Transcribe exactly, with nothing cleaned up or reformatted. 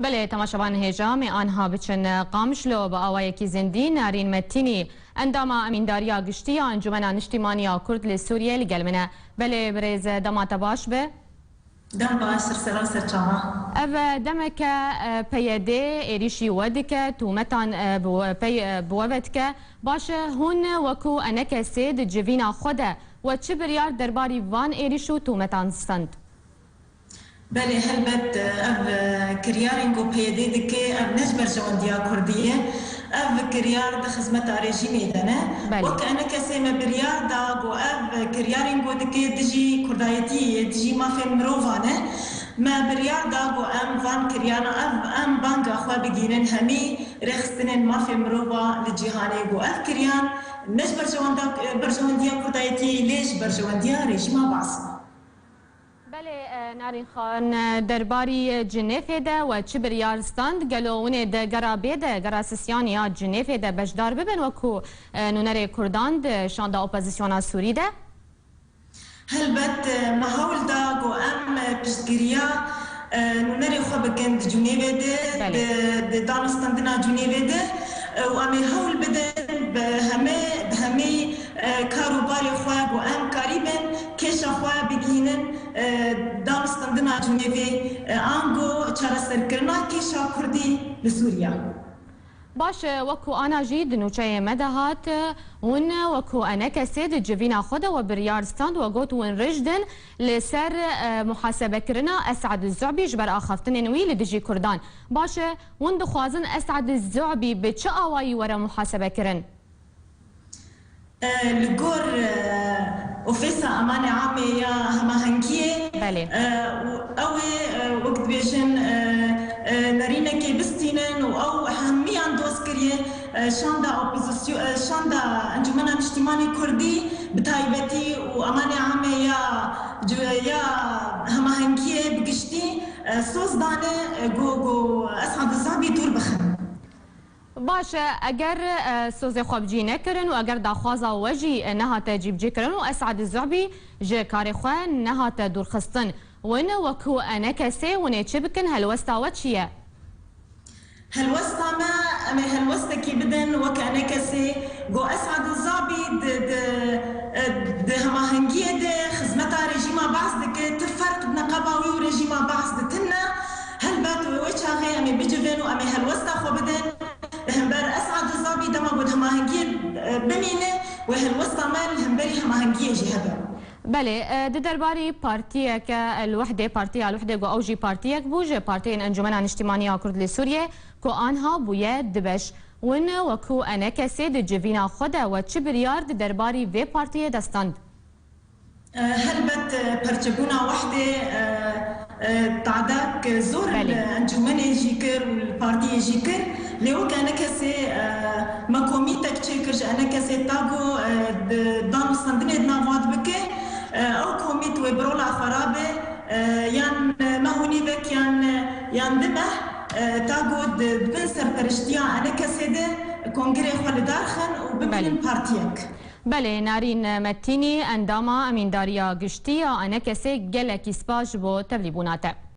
Belê, temaşevan hêja, me anha biçin Qamişlo bi awayekî zindî. Narîn Metînî, endama Emîndariya Giştî ya Encûmena Niştîmanî ya Kurd li Sûriyê, li gel min e. Belê birêz, dema te baş be. Dem baş, ser seran ser çava. Ev demeke, e, P Y D êrîşî we dike, tûmetan, e, bi we, pey, e, bi we ve dike. Baş e, hûn wekû enekesê di civîna xwe de we çi biryar derbarî van êrîş û tûmetan stend? Belê, helbet, ev, e, kiryarên ku P Y D dike, ev ne ji berjewendiya Kurdî ye. Ev kiryar di xizmeta rejîmê de ne. Belê. Wek enekesê me biryar da ku ev kiryarên ku dike dijî Kurdayetiyê ye, dijî mafên mirovan e. Me biryar da ku em van kiryaran, ev, em banga xwe bigînin hemî rêxistinên mafên mirova li cîhanê ku ev kiryar ne ji berjewenda-, berjewendiya Kurdayetiyê, lê ji berjewendiya rejîma Baas e. Belê, e, Narîn Xan, e, derbarî Cinêfê de we çi biryar stand? Gelo hûn ê di gera bê de, gera sisyan ya Cinêfê de beşdar bibin wekû, e, nûnerê Kurdan di şanda opozisyona Sûrî de? Helbet, e, me hewl da ku em, e, piştgiriya, e, nûnerê xwe bikin di Cinêfê de, Belê. di, di danûstandina Cinêfê de, e, û em ê hewl bidin bi hemê, bi hemî e, kar û barê xwe ku em karîbin kêşa xwe bigihînin, e, danûstandina Cinêvê, e, ango çareserkirina kêşa Kurdî li Sûriya. Baş e, wekû ana jî di nûçeyê me de hat, e, hûn wekû enekesê di civîna xwe de we biryar stand, we got hûn rijd in li ser, e, muhasebekirina Esad Zu'bî ji ber axaftinên wî li dijî Kurdan. Baş e, hûn dixwazin Esad Zu'bî bi çi awayî were muhasebekirin? E, li gor, e, Ofîsa Emanê Amê ya Hemahengiyê, Belê. e, û ew ê, e, wek dibêjin, e, e, nerînekê bistînin û ew hemiyan doz kiriye, e, şanda opozisyon, e, şanda Encûmena Niştîmanî Kurdî bi taybetî û Emanê Amê ya cu-, ya Hemahengiyê bi giştî, e, soz dane, e, ku, ku Esad Zabî dûr bixin. Baş e, eger, e, sozê xwe bi cî nekirin û eger daxwaza we jî, e, nehate cîbicîkirin û Esad Zu'bî ji karê xwe nehate dûrxistin, win wekû enekesê win ê çi bikin, helwesta we çi ye? Helwesta me, em ê helwestekî bidin wek enekesê, ku Esad Zabî di, di, e, di hemahengiyê de, xizmeta rejîma Baas dike, ti ferq di neqeba wî û rejîma Baas de tune. Helbet wê wê çaxê em ê bicivin û em ê helwesta xwe bidin. Li hember Esad Zabî dema ku di hemahengiyê, e, bimîne, wê helwesta me li hemberî hemahengiyê jî hebe. Belê, e, di derbarî partiyeke El-Wehdê, Partiya El-Wehdê ku ew jî partiyek bû ji partiyên Encûmena Niştîmanî ya Kurd li Sûriyê ku anha bûye dibeş. Win wekû enekesê di civîna xwe de we çi biryar di derbarî vê partiyê de stand? E, helbet, e, perçebûna Wehdê, e, e, tadek zor Belê. li encûmenê jî kir û li partiyê jî kir. Lê weke enekesê, e, me komîtek çêkir ji enekesê ta ku, e, di danûstandinê di nav wan de bike. E, ew komît wê bi rola xwe rabe, e, yan, e, meh û nîvek yan, e, yan di meh, e, ta ku di, di bin serperiştiya enekesê de kongrê xwe li dar xin û bibînin Belê. partiyek. Belê, Narîn Metînî, endama Emîndariya Giştî ya enekesê, gelekî spas ji bo tevlîbûna te.